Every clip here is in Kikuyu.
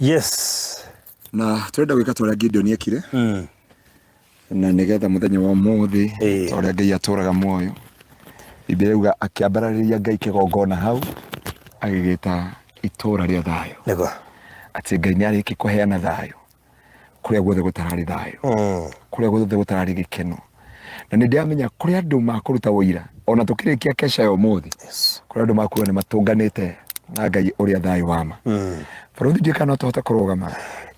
Yes. Na tũrenda gwĩka ta ũrĩa Gideon ekire. Na nĩgetha mũthenya wa ũmũthĩ ta ũrĩa Ngai atũraga muoyo. Biblia yauga akĩambararĩria Ngai kĩgongona hau agĩgĩta itũra rĩa thayũ. Nĩguo. Atĩ Ngai nĩ arĩki kũheana thayũ kũrĩa guothe gũtararĩ thayũ. Kũrĩa guothe gũtararĩ gĩkeno. Na nĩ ndĩramenya kũrĩ andũ makũruta ũira ona tũkĩrĩkia kesha ya ũmũthĩ. Kũrĩ andũ makuga nĩ matũnganĩte na Ngai ũrĩa thayũ wa ma. Barũthi ndiũĩ kana no tũhote kũrũgama.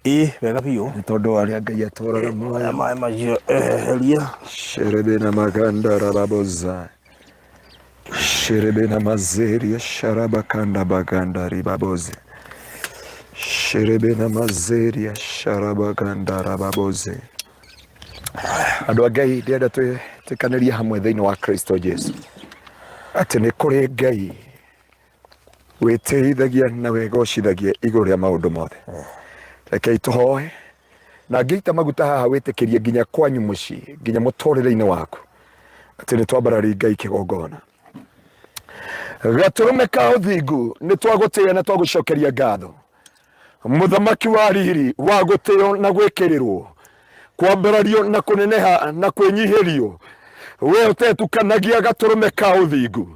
Ĩĩ wega biũ. Nĩ tondũ arĩa Ngai atũraga muoyo. Aya maĩ macio eheria. Sherebe na maganda rababoza. Sherebe na mazeria sharabakanda baganda ribaboze. Sherebe na mazeria sharabaganda rababoze. Andũ a Ngai ndĩrenda twĩtĩkanĩrie hamwe thĩinĩ wa Kristo Jesu atĩ nĩ kũrĩ Ngai wĩtĩithagia na wĩgocithagia igũrũ rĩa maũndũ mothe. Rekei tũhoe na ngĩita maguta haha wĩtĩkĩrie nginya kwanyu mũciĩ nginya mũtũrĩre-inĩ waku atĩ nĩ twambarari Ngai kĩgongona. Gatũrũme ka ũthingu nĩ twagũtĩĩa na twagũcokeria ngatho. Mũthamaki wa riri wa gũtĩo na gwĩkĩrĩrwo kwambarario na kũneneha na kwĩnyihĩrio we ũtetukanagia gatũrũme ka ũthingu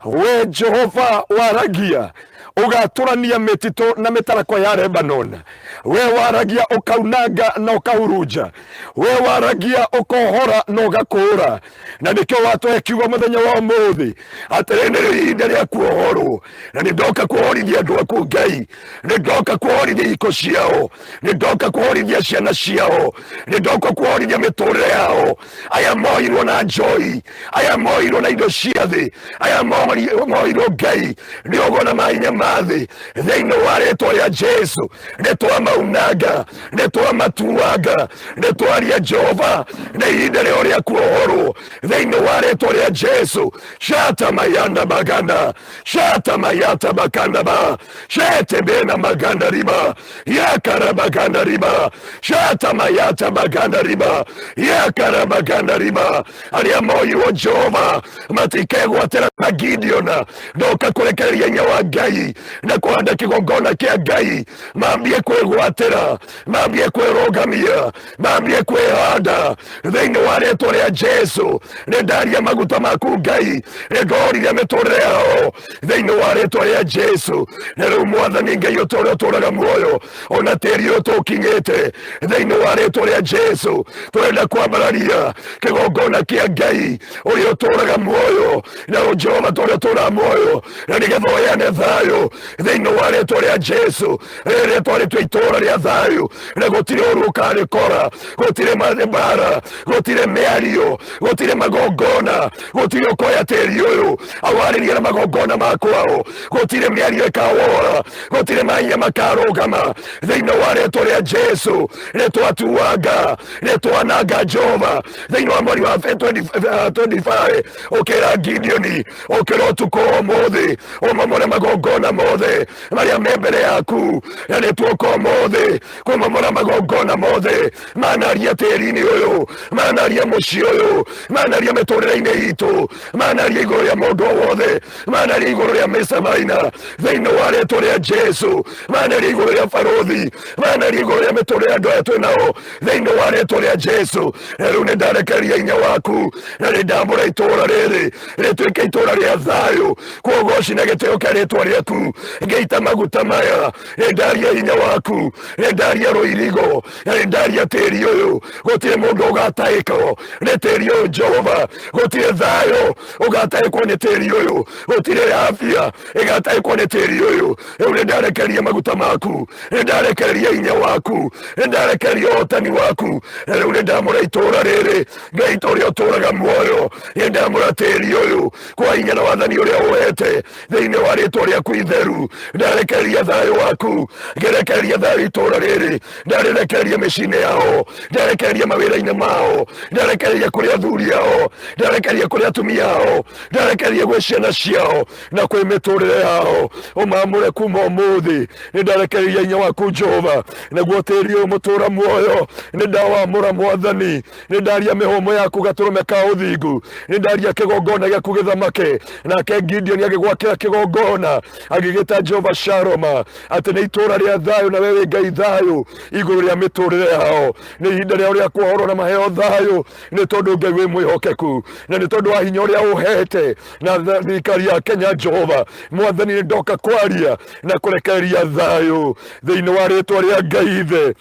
we Jehova waragia ũgatũrania mĩtitũ na mĩtarakwa ya Lebanon we waragia ũkaunanga na ũkahurunja we waragia ũkohora na ũgakũũra na nĩkĩo watũhe kiugo mũthenya wa ũmũthĩ atĩrĩ nĩ ihinda rĩa kuohorwo na nĩ ndoka kuohorithia andũ aku Ngai nĩ ndoka kuohorithia ihiko ciao nĩ ndoka kuohorithia ciana ciao nĩ ndoka kuohorithia mĩtũrĩre yao aya moirwo na njoi aya moirwo na indo cia thĩ aya moirwo Ngai nĩ ũgo na mahinya ma thĩ thĩinĩ wa rĩtwa rĩa Jesu nĩ twamaunanga nĩ twamatuanga nĩ twaria Jehova nĩ ihinda rĩao rĩa kuohorwo thĩinĩ wa rĩtwa rĩa Jesu shata mayanda maganda shata mayata makanda ba shete bena maganda riba yakara maganda riba shata mayata maganda riba yakara maganda riba arĩa moirwo Jehova matikegwatĩra na Gideon ndoka kũrekereria hinya wa Ngai na kũhanda kĩgongona kĩa Ngai mambie kwĩgwatĩra mambie kwĩrũgamia mambie kwĩhanda thĩinĩ wa rĩtwa rĩa Jesu nĩ ndaria maguta maku Ngai nĩ ndorire mĩtũrĩre yao thĩinĩ wa rĩtwa rĩa Jesu na rĩu mwathani Ngai ũtũũre ũtũũraga muoyo ona tĩri ũyũ tũkinyĩte thĩinĩ wa rĩtwa rĩa Jesu tũrenda kwambararia kĩgongona kĩa Ngai ũrĩa ũtũũraga muoyo na Jehova tũrĩa ũtũũraga muoyo na nĩgetha ũheane thayũ thĩinĩ wa rĩtwa rĩa Jesu rĩrĩ rĩtwa rĩtue itũũra rĩa thayũ na gũtirĩ ũru ũkarĩkora gũtirĩ mbara gũtirĩ mĩario gũtirĩ magongona gũtirĩ ũkoya tĩri ũyũ awarĩrie na magongona ma kwao gũtirĩ mĩario ĩkawora gũtirĩ mahinya makarũgama thĩinĩ wa rĩtwa rĩa Jesu nĩtwatuanga nĩtwananga Jehova thĩinĩ wa mweri wa 25 ũkĩra Gideoni ũkĩra ũtukũ ũmũthĩ ũmomore magongona mothe marĩa me mbere yaku na nĩtuoka ũmũthĩ kũmomora magongona mothe manaria tĩri-inĩ ũyũ manaria mũciĩ ũyũ manaria mĩtũrĩre-inĩ itũ manaria igũrũ rĩa mũndũ o wothe manaria igũrũ rĩa mĩcamaina thĩinĩ wa rĩtwa rĩa Jesu manaria igũrũ rĩa barũthi manaria igũrũ rĩa mĩtũrĩre ya andũ aya twĩ nao thĩinĩ wa rĩtwa rĩa Jesu na rĩu nĩ ndarekereria hinya waku na nĩ ndamũra itũũra rĩrĩ rĩtuĩke itũũra rĩa thayũ kwogoci na gĩtĩo kĩa rĩtwa rĩaku ngĩita maguta maya nĩ ndaria hinya waku nĩ ndaria rũirigo na nĩ ndaria tĩri ũyũ gũtirĩ mũndũ ũgatahĩkwo nĩ tĩri ũyũ Jehova gũtirĩ thayũ ũgatahĩkwo nĩ tĩri ũyũ gũtirĩ afya ĩgatahĩkwo nĩ tĩri ũyũ rĩu nĩ ndarekereria maguta maku nĩ ndarekereria hinya waku nĩ ndarekereria ũhotani waku na rĩu nĩ ndamũra itũũra rĩrĩ Ngai ta ũrĩa ũtũũraga muoyo nĩ ndamũra tĩri ũyũ kwa hinya na wathani ũrĩa ũhete thĩinĩ wa rĩtwa rĩaku itheru ndarekereria thayũ waku ngerekereria thayũ itũũra rĩrĩ ndarekereria mĩciĩ-inĩ yao ndarekereria mawĩra-inĩ mao ndarekereria kũrĩ athuri ao ndarekereria kũrĩ atumia ao ndarekereria gwĩ ciana ciao na kwĩ mĩtũrĩre yao ũmamũre kuma ũmũthĩ nĩ ndarekereria hinya waku Jehova naguo tĩri ũyũ mũtũra muoyo nĩ ndawamũra mwathani nĩ ndaria mĩhũmũ yaku gatũrũme ka ũthingu nĩ ndaria kĩgongona gĩaku gĩthamake nake Gideoni agĩgwakĩra kĩgongona. Agĩgĩta Jehova Shalom, atĩ nĩ itũũra rĩa thayũ, na we wĩ Ngai thayũ igũrũ rĩa mĩtũrĩre yao. Nĩ ihinda rĩao rĩa kuohorwo na maheo thayũ, nĩ tondũ Ngai wĩ mwĩhokeku, na nĩ tondũ wa hinya ũrĩa ũhete na thirikari ya Kenya. Jehova Mwathani, nĩ ndoka kwaria na kũrekereria thayũ thĩinĩ wa rĩtwa rĩa Ngai Ithe.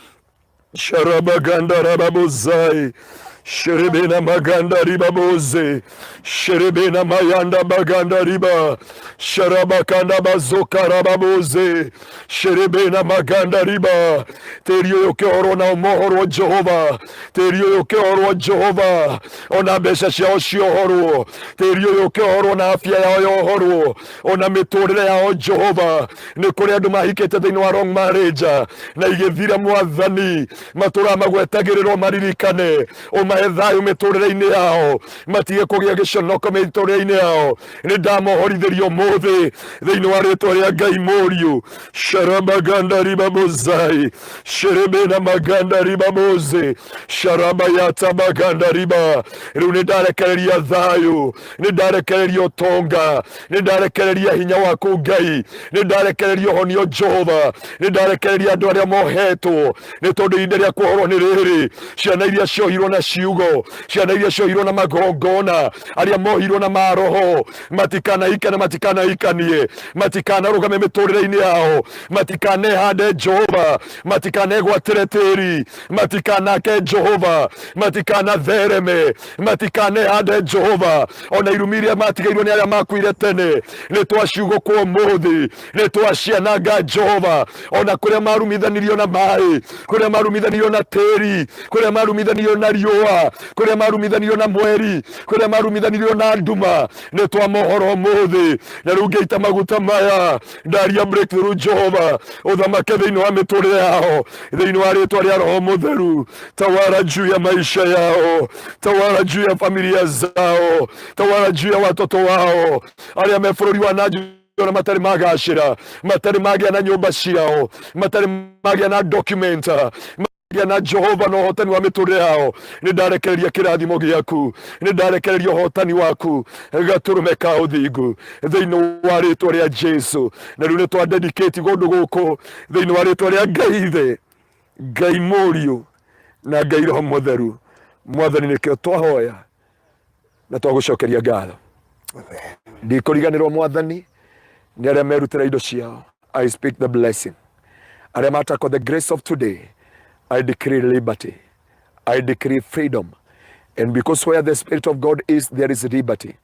Sharabaganda rababozai sherebena maganda ribaboze sherebena mayanda baganda riba sharabakanda bazoka rababoze sherebena maganda riba. Tĩri ũyũ ũkĩhorwo na ũmohorwo Jehova, tĩri ũyũ ũkĩhorwo Jehova, ona mbeca ciao ciohorwo, tĩri ũyũ ũkĩhorwo na afya yao yohorwo, ona mĩtũrĩre yao Jehova. Nĩ kũrĩ andũ mahikĩte thĩinĩ wa wrong marriage na igĩthira. Mwathani, matũraga magwetagĩrĩrwo maririkane, ũmahe thayũ mĩtũrĩre-inĩ yao, matige kũgĩa gĩconoko mĩtũrĩre-inĩ yao. Nĩ ndamohorithĩria ũmũthĩ thĩinĩ wa rĩtwa rĩa Ngai Mũriũ. Sharabaganda ribabozai sherebena maganda ribaboze sharabayata maganda riba. Rĩu nĩ ndarekereria thayũ, nĩ ndarekereria ũtonga, nĩ ndarekereria hinya waku Ngai, nĩ ndarekereria ũhonio Jehova, nĩ ndarekereria andũ arĩa mohetwo, nĩ tondũ ihinda rĩa kuohorwo nĩ rĩrĩ. Ciana iria ciohirwo na ciugo, ciana iria ciohirwo na magongona, arĩa mohirwo na maroho, matikanahike na matikanahikanie, matikanarũgame mĩtũrĩre-inĩ yao, matikanehande Jehova, matikanegwatĩre tĩri, matikanake Jehova, matikanathereme, matikanehande Jehova. Ona irumi iria matigairwo nĩ arĩa makuire tene, nĩ twaciugũkwo ũmũthĩ, nĩ twaciananga Jehova. Ona kũrĩa marumithanirio na maĩ, kũrĩa marumithanirio na tĩri, kũrĩa marumithanirio na riũa, kũrĩa marumithanirio na mweri, kũrĩa marumithanirio na nduma, nĩ twamohora ũmũthĩ. Na rĩu ngĩita maguta maya, ndaria breakthrough Jehova, ũthamake thĩinĩ wa mĩtũrĩre yao, thĩinĩ wa rĩtwa rĩa Roho Mũtheru. Tawala juu ya maisha yao, tawala juu ya familia zao, tawala juu ya watoto wao arĩa me bũrũri wa na ona matarĩ magacĩra, matarĩ magĩa na nyũmba ciao, matarĩ magĩa na document magĩa na Jehova na ũhotani wa mĩtũrĩre yao. Nĩ ndarekereria kĩrathimo gĩaku, nĩ ndarekereria ũhotani waku, gatũrũme ka ũthingu, thĩinĩ wa rĩtwa rĩa Jesu. Na rĩu nĩ twa dedicate kũndũ gũkũ thĩinĩ wa rĩtwa rĩa Ngai Ithe, Ngai Mũriũ na Ngai Roho Mũtheru. Mwathani, nĩkĩo twahoya na twagũcokeria ngatho. Ndikũriganĩrwo, Mwathani, nĩ arĩa merutĩra indo ciao. I speak the blessing. Arĩa matakwo the grace of today, I decree liberty, I decree freedom, and because where the Spirit of God is, there is liberty.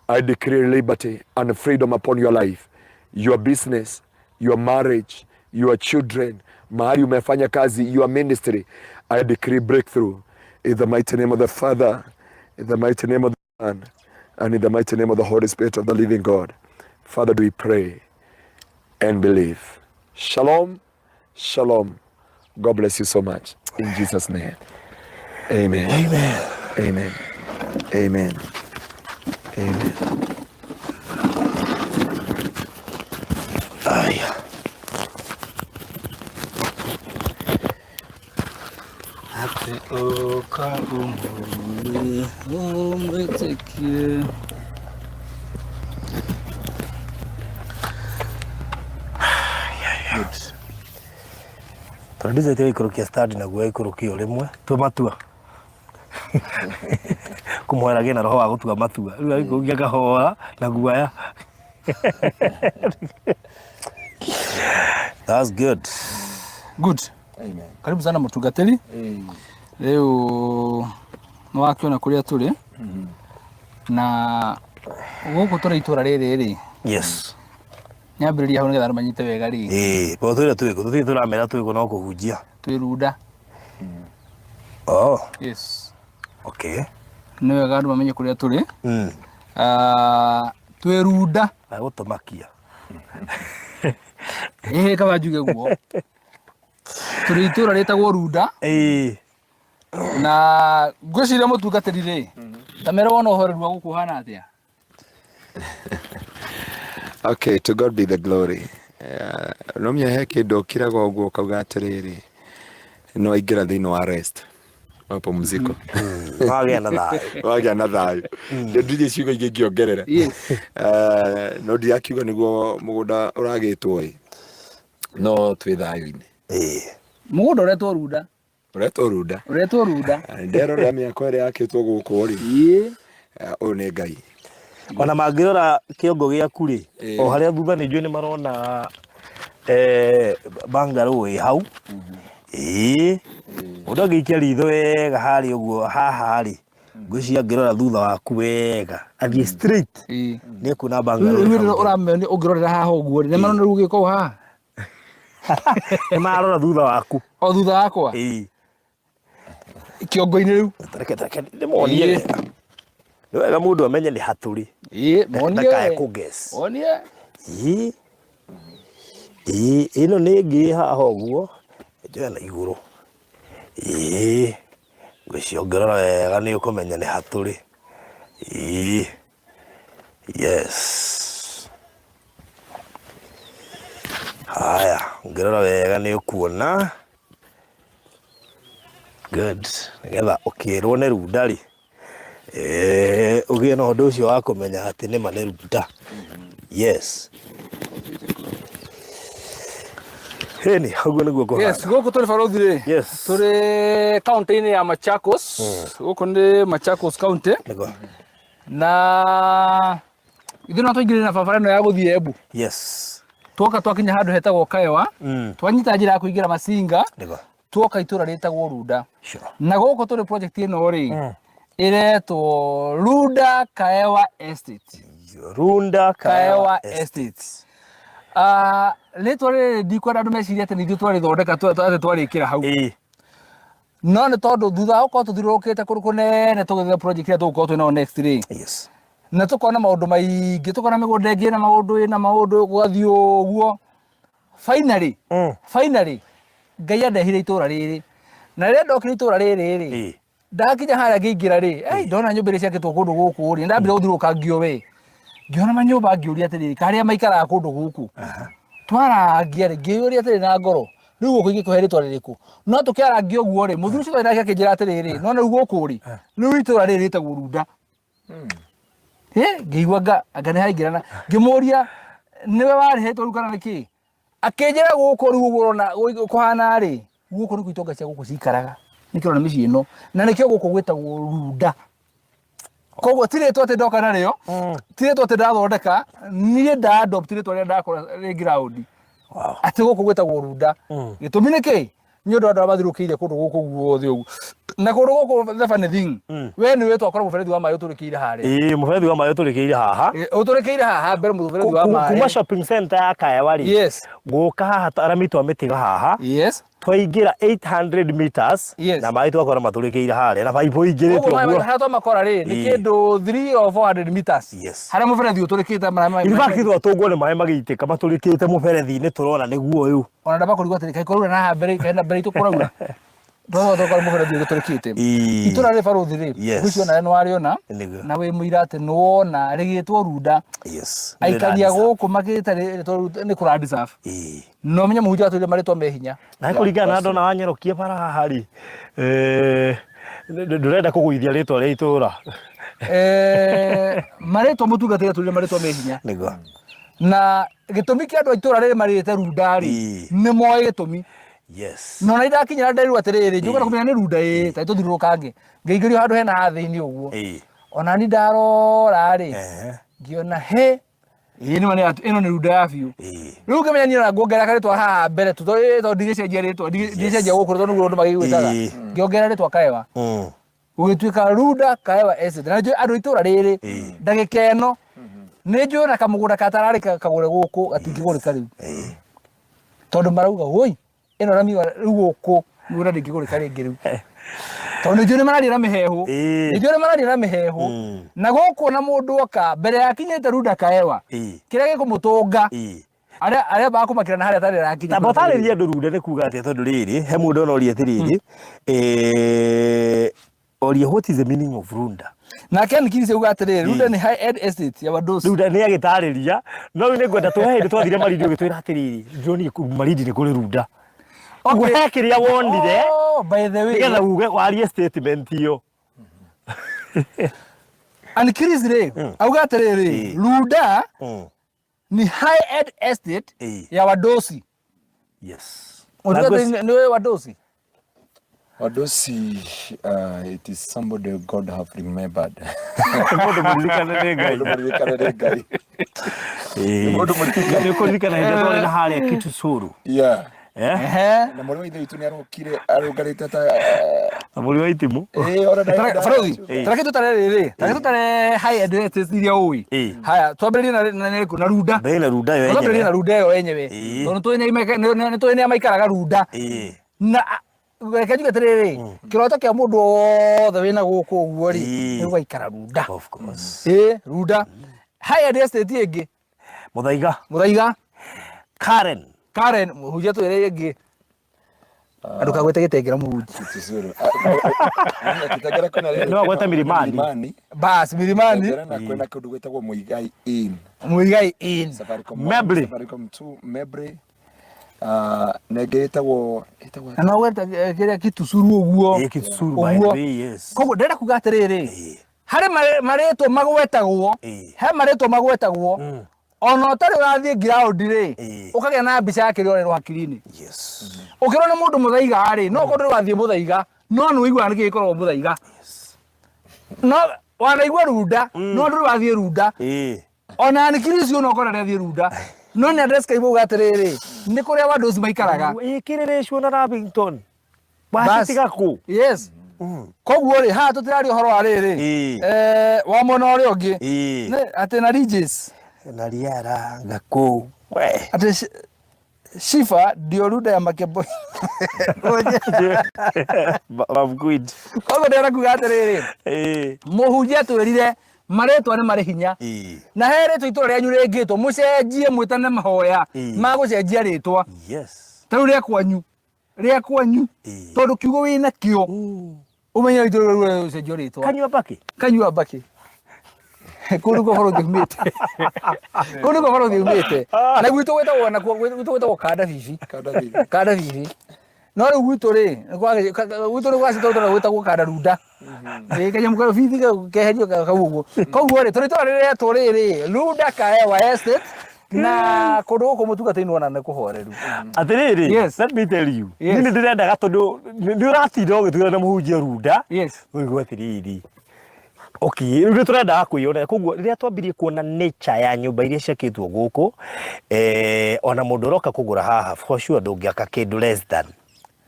I decree liberty and freedom upon your life, your business, your marriage, your children, mahali umefanya kazi, your ministry. I decree breakthrough in the mighty name of the Father, in the mighty name of the Son, and in the mighty name of the Holy Spirit of the living God. Father, we pray and believe. Shalom, shalom. God bless you so much. In Jesus' name. Amen. Amen. Amen. Amen. Amen. Aya. Atĩ ũka ũmũthĩ ũmwĩtĩkie. Good. Tondũ gũikũrũkia stand naguo aikũrũkio rĩmwe tua matua kũmũhoera gĩe na roho wa gũtua matua, rĩu aikũrũkia kahora na guaya. That's good. Good. Amen. Karibu sana, mũtungatĩri. Rĩu nĩ wakĩona kũrĩa tũrĩ na gũkũ tũrĩ itũra rĩrĩ rĩ. Nyambĩrĩria hau nĩgetha andũ manyite wega rĩ. Ĩĩ, bo twĩre twĩkũ, tũtirĩ tũramera twĩkũ no kũhunjia. Twĩ Runda. Oh. Yes. Okay. Nĩ wega andũ mamenye kũrĩa tũrĩ. Ah, twĩ Runda. Agũtũmakia. Ĩhĩ, kaba njuge guo tũrĩ itũra rĩtagwo Runda. Na ngwĩciria, mũtungatĩri rĩ, ta mere wona ũhoreru wa gũkũ ũhana atĩa? Okay, to God be the glory. No menya he kĩndũ ũkiraga ũguo ũkauga atĩrĩrĩ, no aingĩra thĩinĩ wa rest. Mapumziko. Wagĩa na thayũ. Wagĩa na thayũ. Ndirĩ ciugo ingĩ ingĩongerera. No ndirakiuga nĩguo mũgũnda ũragĩtwo ĩ, no twĩ thayũ-inĩ. Mũgũnda ũretwo Runda. Ũretwo Runda. Ũretwo Runda. Nderorera mĩako ĩrĩa yakĩtwo gũkũ rĩ, ũyũ nĩ Ngai. Ona mangĩrora kĩongo gĩaku rĩ, o harĩa thutha nĩ njũĩ nĩ marona bungalow ĩ hau. Ĩĩ. Mũndũ angĩikia ritho wega harĩa ũguo haha rĩ, ngwĩciria angĩrora thutha waku wega, athiĩ straight, nĩ ekuona bungalow ĩ Rĩu hau. ũramenya ũngĩrorera haha ũguo rĩ, nĩ marona rĩu gĩko haha. Nĩ marora thutha waku. O thutha wakwa. Ĩĩ. Kĩongo-inĩ rĩu. Reke reke ndĩmonie wega. Nĩ wega mũndũ amenye nĩ hatũrĩ. Ĩĩ, monie. Ndakae kũ guess. Monie. Ĩĩ. Ĩĩ, ĩno nĩ ĩngĩ ĩ haha ũguo, njoe na igũrũ. Ĩĩ, ngwĩciria ũngĩrora wega nĩ ũkũmenya nĩ hatũrĩ. Ĩĩ. Yes. Haya, ũngĩrora wega nĩ ũkuona. Good. Nĩgetha ũkĩrwo nĩ runda rĩ, ũgĩe na ũndũ ũcio wa kũmenya atĩ nĩma nĩ runda. Yes. Hĩni, ũguo nĩguo kũhana. Yes, gũkũ tũrĩ barũthi rĩ. Yes. Tũrĩ kaunti-inĩ ya Machakos. Gũkũ nĩ Machakos County. Nĩguo. Na ithuĩ no twaingĩrire na barabara ĩno ya gũthiĩ Embu. Yes. Twoka twakinya handũ hetagwo Kaewa. Twanyita njĩra ya kũingĩra Masinga. Nĩguo. Twoka itũra rĩtagwo Runda. Sure. Na gũkũ tũrĩ project ĩno rĩ, ĩretwo Runda Kaewa Estate. Runda Kaewa Estate. Rĩtwa rĩrĩ ndikwenda andũ mecirie atĩ nĩ ithuĩ twarĩthondeka atĩ twarĩkĩra hau. No nĩ tondũ thutha wa gũkorwo tũthiũrũrũkĩte kũndũ kũnene tũgĩetha project ĩrĩa tũgũkorwo twĩ nayo next rĩ. Yes. Na tũkona maũndũ maingĩ, tũkona mĩgũnda ĩngĩ ĩna maũndũ ĩna maũndũ gũgathiĩ ũguo. Finally, finally Ngai andehire itũra rĩrĩ. Na rĩrĩa ndokire itũra rĩrĩ rĩ, ndakinya harĩa ngĩingĩra rĩ, ei ndona nyũmba iria ciakĩtwo kũndũ gũkũ rĩ, ndambire gũthiũrũrũkangio we. Ngĩona manyũmba ngĩũria atĩrĩrĩ, karĩa maikaraga kũndũ gũkũ. Twarangia rĩ, ngĩyũria atĩrĩ na ngoro, rĩu gũkũ ingĩkũhe rĩtwa rĩrĩkũ? No tũkĩarangia ũguo rĩ, mũthuri ũcio twarĩ nake akĩnjĩra atĩrĩrĩ, nona rĩu gũkũ rĩ, rĩu itũra rĩrĩ rĩtagwo Runda. Ngĩigua anga anga nĩ haingĩrana. Ngĩmũria nĩwe warĩhĩtwo rĩu kana nĩkĩ? Akĩnjĩra gũkũ rĩu ũguo ũrona kũhana rĩ, gũkũ nĩkuo itonga cia gũkũ cikaraga. Nĩkĩo ũrona mĩciĩ ĩno. Na nĩkĩo gũkũ gwĩtagwo Runda. Koguo ti rĩtwa atĩ ndoka narĩo, ti rĩtwa atĩ ndathondeka, niĩ nda adopt rĩtwa rĩrĩa ndakora rĩ ground. Atĩ gũkũ gwĩtagwo Runda. Gĩtũmi nĩ kĩ? Nĩ ũndũ andũ arĩa mathiũrũrũkĩirie kũndũ gũkũ guothe ũguo. Na kũndũ gũkũ the funny thing, we nĩ ũĩ twakora mũberethi wa maĩ ũtũrĩkĩire harĩa. Ĩĩ, mũberethi wa maĩ ũtũrĩkĩire haha. Ũtũrĩkĩire haha mbere mũberethi wa maĩ. Kuma shopping center ya Kaewa rĩ, Yes. gũka haha rami twamĩtiga haha. Yes. Twaingĩra 800 meters Yes. na maĩ twakora matũrĩkĩire harĩa na baibũ ingĩrĩte Ũguo maĩ ũguo. harĩa twamakora rĩ, nĩ Ĩĩ. kĩndũ 3 or 400 meters. Yes. Harĩa mũberethi ũtũrĩkĩte maĩ In fact twatũngwo nĩ maĩ magĩitĩka matũrĩkĩte mũberethi-inĩ tũrona nĩguo ũyũ. Ona ndamba kũrigwo atĩrĩ, kaĩ kũraura na haha mbere, kaĩ na mbere itũ kũraura. Twathiĩ twakora mũberethi ũgĩtũrĩkĩte. Ĩĩ. Itũra rĩ barũthi rĩ, Yes. ngwĩciria nawe nĩ warĩona, Nĩguo. na wĩ mũira atĩ nĩ wona rĩgĩtwo Runda. Yes. Aikari a gũkũ makĩte rĩtwa Runda nĩ kũra deserve. Ĩĩ. Na ũmenye mũhunjia atwĩrire marĩtwa me hinya. Na kũringana na ndona wanyerokia bara haha rĩ, ndũrenda kũgũithia rĩtwa rĩa itũra. Marĩtwa mũtungatĩri atwĩrire marĩtwa me hinya. Nĩguo. Na gĩtũmi kĩa andũ a itũra rĩrĩ marĩte Runda rĩ, nĩ moĩ gĩtũmi. Yes. Na ona ndakinyĩra nderirwo atĩrĩrĩ, njũkaga kũmenya nĩ Runda ĩĩ, ta tũthiũrũrũkange. Ngĩingĩrio handũ hena haha thĩinĩ ũguo. Ona ni ndarora rĩ, ngĩona he, ĩĩ nĩma nĩ ĩno nĩ Runda ya biũ. Rĩu ngĩmenya niĩ ona nguongerera karĩtwa haha mbere tu tondũ ndigĩcenjia rĩtwa, ndigĩcenjia gũkũ tondũ nĩguo andũ magĩgwĩtaga. Ngĩongerera rĩtwa Kaewa. Gũgĩtuĩka Runda Kaewa Estate. Na nĩnjũĩ andũ a itũra rĩrĩ ndagĩka ĩno nĩ njũĩ ona kamũgũnda gatararĩ kagũre gũkũ gatingĩgũrĩka rĩu. Tondũ marauga woi ĩno rami rĩu gũkũ mĩgũnda ndĩngĩgũrĩka rĩngĩ rĩu. Tondũ nĩ njũĩ nĩ mararia na mĩheehũ. Nĩ njũĩ nĩ mararia na mĩheehũ. Na gũkũ ona mũndũ oka mbere ya akinyĩte Runda Kaewa kĩrĩa gĩkũmũtũnga arĩa arĩa bakũmakĩra na harĩa atarĩ arakinya. Tamba ũtarĩrie andũ Runda nĩ kuga atĩa tondũ rĩrĩ he mũndũ ona oria atĩrĩrĩ oria what is the meaning of Runda? Nake Nikirisi auga atĩrĩrĩ Runda nĩ high end estate ya Wadosi. Runda nĩ agĩtarĩria no rĩu nĩ ngwenda tũhe hĩndĩ twathire Malindi ũgĩtwĩra atĩrĩrĩ ndĩronire Malindi nĩ kũrĩ Runda. Okay. He kĩrĩa wonire Oh, by the way. nĩgetha uge warie statement ĩyo. And Chris rĩ, auga atĩrĩrĩ, Runda ni high end estate ya Wadosi. Yes. Ũtuga atĩ nĩ ũĩ Wadosi? Wadosi, it is somebody God have remembered. Mũndũ mũririkane nĩ Ngai. Mũndũ mũririkane nĩ Ngai. Mũndũ mũririkane. Nĩ ũkũririkana hĩndĩ ĩrĩa twarĩ na harĩa Kitusuru. Yeah. Eh? Ehe. Na mũrũ wa ithe witũ nĩ arokire arũngarĩte ta Na mũri wa itimũ. eh ona Barothi, Ĩĩ. tareke tũtare rĩrĩ, tareke tũtare high end estate iria ũĩ. Ĩĩ. Haya, twambĩrĩrie na na na Runda. Mbere na Runda yo Twambĩrĩrie na yenyewe. Runda ĩyo yenyewe. Ĩĩ. Tondũ nĩ tũĩ nĩa maikaraga Runda. Ĩĩ. Na reke njuge atĩrĩrĩ, kĩroto kĩa mũndũ wothe wĩna gũkũ ũguo rĩ, Ĩĩ. nĩ gũgaikara Runda. Of course. Ĩĩ, Runda. High end estate ĩngĩ, Mũthaiga. Mũthaiga. Karen. Karen, mũhunjia twĩre ĩngĩ. Ndũkagwete gĩtengera mũhunjia. Kitusuru. Kitengela kwĩna rĩrĩ. No agwete Milimani. Milimani. Bas, Milimani. Kitengela na kwĩna kũndũ gwĩtagwo Muigai Inn. Muigai Inn. Safaricom 1, Mebley. Safaricom 2, Mebley. Na ĩngĩ ĩtagwo ĩtagwo Na no gweta kĩrĩa Kitusuru ũguo. Ĩĩ, Kitusuru by the Ũguo. way, yes. Koguo ndĩrenda kuga atĩrĩrĩ, Ĩĩ. harĩ marĩtwa magwetagwo, Ĩĩ. he marĩtwa magwetagwo, ona ũtarĩ ũrathiĩ ground rĩ, Ĩĩ. ũkagĩa na mbica ya kĩrĩa ũrerwo hakiri-inĩ. Yes. Ũkĩrwo nĩ mũndũ mũthaiga rĩ, no ũkorwo ndũrĩ wathiĩ mũthaiga, no nĩ ũiguaga nĩkĩ gĩkoragwo mũthaiga. No wanaigua Runda, no ndũrĩ wathiĩ Runda. Ĩĩ. Ona Nikiri ũcio no ũkorwo ndarĩ athiĩ Runda. No nĩ address uga atĩrĩrĩ, nĩ kũrĩa Wadosi maikaraga. Ĩĩ, Kĩrĩrĩcwo na Lavington. Bas. Wacitiga kũ? Yes. Koguo rĩ, haha tũtiraria ũhoro wa rĩrĩ. Ĩĩ. Wa mwena ũrĩa ũngĩ. Ĩĩ. Atĩ na Regis. Na Riara Ngakũ. We. Atĩ Shifa ndio Runda ya Makeboi. Mamkwid. Koguo ndĩrenda kuga atĩrĩrĩ, Ĩĩ. mũhunjia atwĩrire marĩtwa nĩ marĩ hinya. Ĩĩ. Na he rĩtwa itũra rĩanyu rĩngĩtwo mũcenjie mwĩtane mahoya Ĩĩ. ma gũcenjia rĩtwa. Yes. Ta rĩu rĩa kwanyu. Rĩa kwanyu. Ĩĩ. Tondũ kiugo wĩna kĩo ũmenye itũra rĩu rĩcenjio rĩtwa. Kanyua mbakĩ. Kanyua mbakĩ. Kũu nĩkuo bũrũri umĩte. Kũu nĩkuo bũrũri umĩte. Na gwitũ gwĩtagwo nakuo gwitũ gwĩtagwo kanda bibi. Kanda Bibi. Kanda bibi. No rĩu gwitũ rĩ, gwitũ nĩ gwacitwo tondũ gwĩtagwo kanda runda. Ĩĩ kanyamũ ka bibi keherio kau ũguo. Koguo rĩ, tũrĩ itũra rĩretwo rĩrĩ, Runda Kaewa Estate na kũndũ gũkũ mũtungatĩri wona nĩ kũhoreru. Atĩrĩrĩ, Yes. let me tell you. Yes. Niĩ nĩ ndĩrendaga tondũ nĩ ũratinda ũgĩtwĩra na mũhunjia Runda. Yes. Ũigua atĩrĩrĩ. Okay, rĩu nĩ tũrendaga kwĩyonera koguo rĩrĩa twambirie kuona nature ya nyũmba iria ciakĩtwo gũkũ ona mũndũ ũroka kũgũra haha for sure ndũngĩaka kĩndũ less than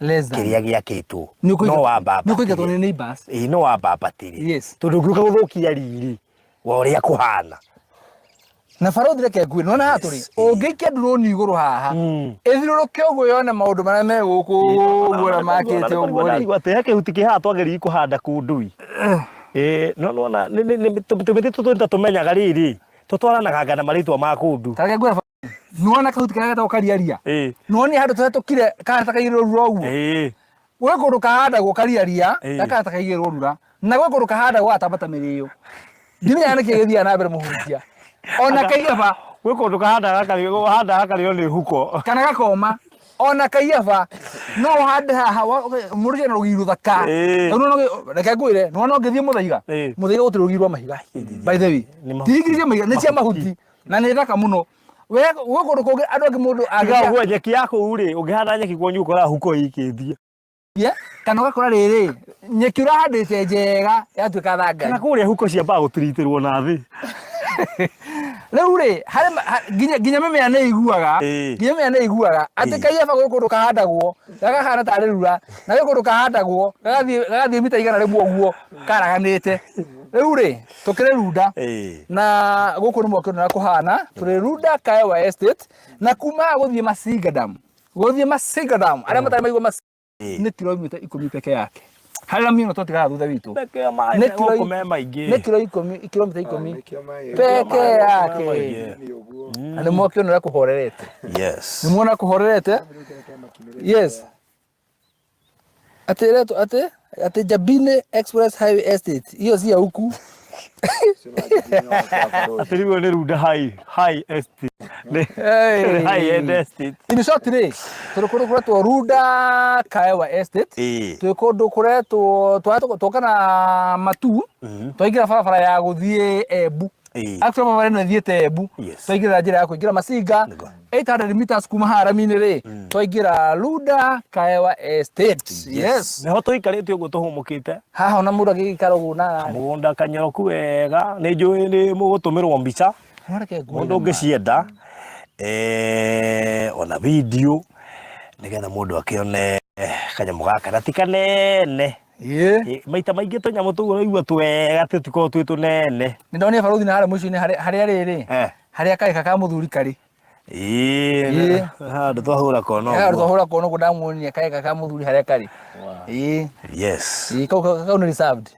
Less than. kĩrĩa gĩakĩtwo Nĩ ũkũingatwo- no wambambatĩrie. nĩ ũkũingatwo nĩ neighbors. Ĩĩ, no wambambatĩrie. Yes. Tondũ ũngĩũka gũthũkia riri wa ũrĩa kũhana. Na barothi reke ngwĩre nĩwona haha tũrĩ ũngĩikia drone igũrũ haha ĩthiũrũrũke ũguo yone maũndũ marĩa me gũkũ ũguo ũrĩa makĩte ũguo rĩ. Ndaigua atĩ he kĩhuti kĩ haha twagĩrĩire kũhanda kũndũ ĩ. Ĩĩ, no nĩwona tũmĩtĩ tũtũ nĩ ta tũmenyaga rĩrĩ tũtwaranaga na marĩtwa ma kũndũ. Ta reke ngwĩre nĩwona kahuti karĩa getagwo kariaria Ĩĩ. nĩwonire handũ tũhetũkire kahana ta kaigĩrĩrwo rura ũguo Ĩĩ. Gwĩ kũndũ kahandagwo kariaria Ĩĩ. gakahana ta kaigĩrĩrwo rura na gwĩ kũndũ kahandagwo gatamba ta mĩrĩo. Ndimenyaga nĩkĩ gĩthiaga na mbere mũhunjia. Ona kaiyaba Gwĩ kũndũ kahandaga gakarĩo nĩ huko. Kana gakoma. Ona kaiyaba no ũhande haha mũndũ ũcio ena rũgiri rũthaka. Ĩĩ. Rĩu nĩwona reke ngwĩre nĩwona ũngĩthiĩ Mũthaiga. Ĩĩ. Mũthaiga gũtirĩ rũgiri rwa mahiga by the way. Nĩ mahuti. Ti igiri cia mahiga nĩ cia mahuti na nĩ thaka mũno. We gwĩ kũndũ kũngĩ andũ angĩ mũndũ Tiga angĩthiĩ ũguo nyeki ya kũu rĩ, ũngĩhanda nyeki kwanyu ũkoraga huko ĩikĩtie. Kana ũgakora rĩrĩ nyeki ũrahandĩte njega yatuĩka thangari. Kana kũrĩa huko ciambaga gũtiritĩrwo na thĩ. Rĩu rĩ harĩ nginya mĩmera nĩ ĩiguaga, nginya mĩmera nĩ ĩiguaga atĩ kaiyaba gwĩ kũndũ kahandagwo gakahana tarĩ rura na gwĩ kũndũ kahandagwo gagathiĩ mita 100 ũguo karaganĩte. Rĩu rĩ tũkĩrĩ Runda na gũkũ nĩ mwakĩona ũrĩa kũhana, tũrĩ Runda Kaewa Estate na kuma haha gũthiĩ Masinga Dam, gũthiĩ Masinga Dam arĩa matarĩ maigua Masinga nĩ kilomita 10 peke yake. Harĩ na mĩno twatigaga thutha witũ. Nĩ kilo Nĩ kilo 10, kilomita 10 peke yake. Na nĩ mwakĩona ũrĩa kũhorerete. Yes. Nĩ mwona kũhorerete? Yes. Atĩ ĩretwo atĩ atĩ Njabini Express Highway Estate. Hiyo si ya huku. Atĩ rĩu nĩ Runda high high estate. Nĩ Hey. high end estate. In short rĩ, tũrĩ kũndũ kũretwo Runda Kaewa Estate. Ĩĩ. Twĩ kũndũ kũretwo twoka na Matu, twaingĩra barabara ya gũthiĩ Embu. Ĩĩ. Actually barabara ĩno ĩthiĩte Embu. Yes. Twaingĩra njĩra ya kũingĩra Masinga. Nĩguo. 800 meters kuma haha rami-inĩ rĩ, twaingĩra Runda Kaewa Estate. Yes. Nĩho tũikarĩte ũguo tũhũmũkĩte. Haha ona mũndũ angĩgĩikara ũguo na Mũgũnda kanyoroku wega nĩ njũĩ nĩ mũgũtũmĩrwo mbica. Reke nguone Mũndũ ũngĩcienda eh, ona video nĩgetha mũndũ akĩone kanyamũ gaka na ti kanene. Ĩĩ. Eh, Maita maingĩ tũnyamũ tũu ũraigua twega tũtikoragwo twĩ tũnene. Nĩ ndonire barũthi na harĩa mũico-inĩ harĩa harĩa rĩrĩ Eh. harĩa karĩka ka mũthuri karĩ. Ĩĩ, Ĩĩ. handũ twahũra kona Handũ ũguo. twahũra kona ũguo ndamuonia karĩka ka mũthuri harĩa karĩ. Ĩĩ. Yes. Ĩĩ kau kau nĩ reserved.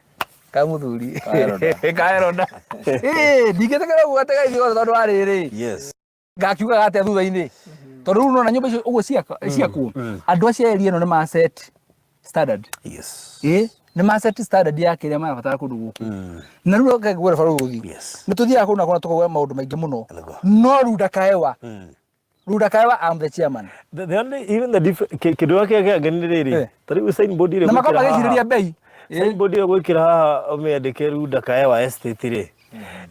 Ka mũthuri. Ka elder. Ka elder. Ĩĩ ndingĩtĩkĩra ũguo atĩ ithuĩ othe tondũ wa rĩrĩ. Yes. Ngakiugaga atĩa thutha-inĩ. Tondũ rĩu nona nyũmba icio ũguo ciakwo andũ acio a area ĩno nĩ ma set standard. Yes. Ĩĩ nĩ ma set standard ya kĩrĩa marabatara kũndũ gũkũ. Na rĩu reke ngwĩre barũthi. Yes. Nĩ tũthiaga kũndũ na kũna tũkauga maũndũ maingĩ mũno. Nĩguo. No Runda Kaewa. Runda Kaewa I'm the chairman. The only even the different kĩndũ gĩkĩ kĩangĩ nĩ rĩrĩ. Eh. Ta rĩu signboard ĩrĩa Na makorwo ũgwĩkĩra haha. magĩcirĩria bei. Signboard ĩyo gwĩkĩra haha ũmĩandĩke Runda Kaewa Estate rĩ.